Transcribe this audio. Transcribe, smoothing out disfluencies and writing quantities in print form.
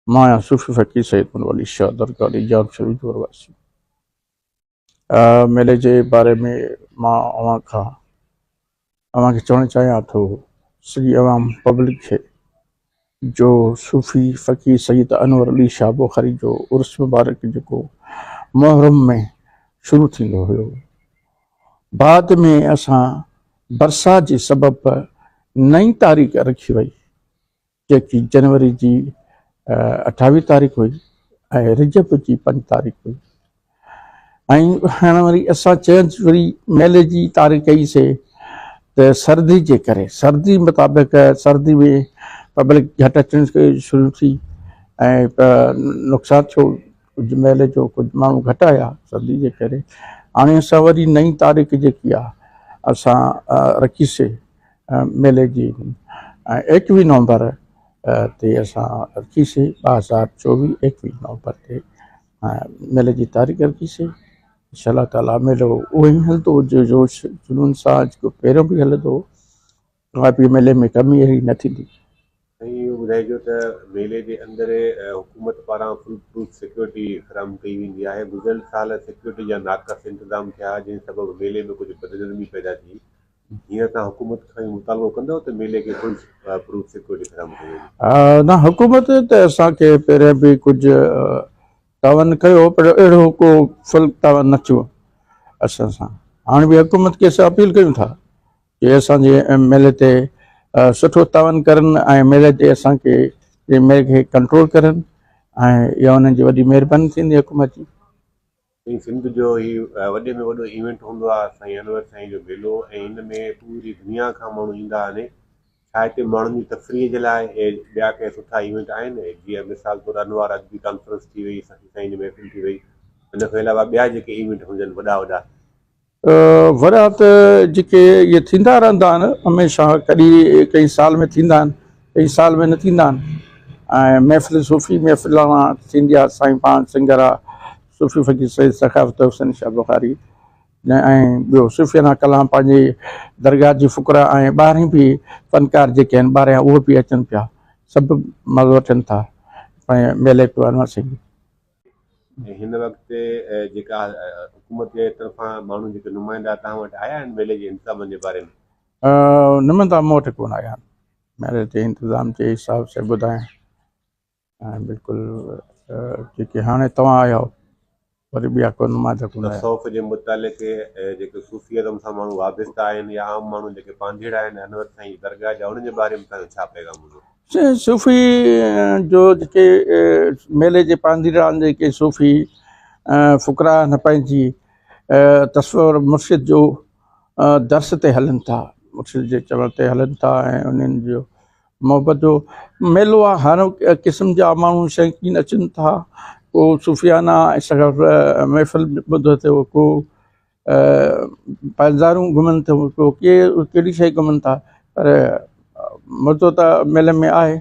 مان آهيان صوفي فقير سيد منور علي شاهه درگاهه ڄام شريف جو رهواسي. ميلي جي باري ۾ مان اوهان کان اوهان کي چوڻ چاهيان ٿو سڄي عوام پبلڪ کي جو صوفي فقير سيد انور علي شاهه بخاري جو عرس مبارڪ جيڪو محرم ۾ شروع ٿيندو هيو بعد ۾ اسان برسات جي سبب نئين تاريخ رکي وئي جيڪي جنوري جي اٺاويهه تاريخ هئي ۽ رجب جي 5 تاريخ هئي ۽ هاڻي وري اسان چينج وري ميلي جي تاريخ ڪئي سي ته سردي جي ڪري سردي مطابق سردي ۾ پبلڪ گهٽ اچڻ شروع ٿي ۽ نقصان ٿيو ڪجهه ميلي جو ڪجهه ماڻهو گهٽ آيا سردي جي ڪري. هاڻي اسان وري نئين تاريخ جيڪي آ اسان رکي سي ميلي جي ۽ 21 نومبر تي اسان رکي سي 2024 21 نومبر تي ميلي جي تاريخ رکي سي. انشاء الله تعالي ميلو اهو ئي هلندو جو جوش جنون سان جيڪو پهريون به هلندو هو ڪا به ميلي ۾ ڪمي اهڙي نه ٿيندي. سائين اهو ٻڌائجو ته ميلي جي اندر حڪومت پاران فول پروف سيڪيورٽي فراهم ڪئي ويندي آهي، گذريل سال سيڪيورٽي جا ناقص انتظام ٿيا جنهن سبب ميلي ۾ ڪجهه بدنظمي پيدا ٿي، هينئر توهان حڪومت کان اهو مطالبو ڪندؤ ته ميلي کي فول پروف سيڪيورٽي فراهم ڪئي وڃي؟ نه حڪومت ته اسان کي پهرين به ڪجهه تعاون ڪيو پر اهڙو ڪو فل تعاون نه ٿيو اسان سان، هاڻي به حڪومت کي اسان اپيل ڪيون ٿا جي اسان جي ميلي تي سٺو تعاون ڪرن ۽ ميلي تي اسان کي ميلي کي ڪنٽرول ڪرن ۽ اها انهن جي وڏي مهرباني ٿيندي حڪومت جي. سائين سنڌ جو هي وڏي ۾ وڏو ايونٽ هوندو آهي سائين انور سائين جو ميلو ۽ هن ۾ پوري دنيا کان ماڻهو ايندا آهن ڇا هتي ماڻهن جي تفريح جي لاء ٻيا ڪي سٺا ايونٽ آهن جيئن مثال طور انوار ادبي ڪانفرنس ٿي وئي سخي سائين جي محفل ٿي وئي ان کان علاوه ٻيا جيڪي ايونٽ هجن وڏا وڏا. وڏا ته جيڪي اهي ٿيندا رهندا آهن هميشه ڪڏهن ڪئين سال ۾ ٿيندا آهن ڪئين سال ۾ نه ٿيندا آهن ۽ محفل صوفي محفل ٿيندي آهي سائين پاڻ سنگر آهي صوفي فقير سيد سخاوت حسين شاهه بخاري ۽ ٻيو صوفيانه ڪلام پنهنجي درگاهه جي فقراء ۽ ٻاهرين به فنڪار جيڪي آهن ٻاهريان اهي به اچن پيا سڀ مزو وٺن ٿا پنهنجي ميلي پيو انور سائين. ۽ هن وقت جيڪا حڪومت جي طرفان ماڻهو جيڪي نمائندا توهان وٽ آيا آهن ميلي جي انتظامن جي باري ۾؟ نمائندا مون وٽ ڪونه آيا آهن ميلي جي انتظام جي حساب سان ٻڌايان ۽ بلڪل جيڪي هاڻي توهان آيا آهيو وري ٻيا ڪو نمائندا ڪونه آيا. تصوف جي متعلق جيڪي صوفي ازم سان ماڻهو وابسته آهن يا عام ماڻهو جيڪي پانڌيئڙا آهن انور سائين جي درگاهه جا انهن جي باري ۾ توهان جو ڇا پيغام هوندو؟ صوفي جو جيڪي ميلي جي پانڌيئڙا آهن جيڪي صوفي فقراء آهن پنهنجي تصور مرشد جو درس تي هلن ٿا مرشد جي چوڻ تي هلن ٿا ۽ انهن جو محبت جو ميلو آهي هر قسم جا ماڻهو شوقين اچن ٿا ڪو صوفيانه محفل ٻڌو ٿو ڪو بازارون گهمن ٿو ڪو ڪهڙي شيء گهمن ٿا پر مزو ته ميلي ۾ آهي.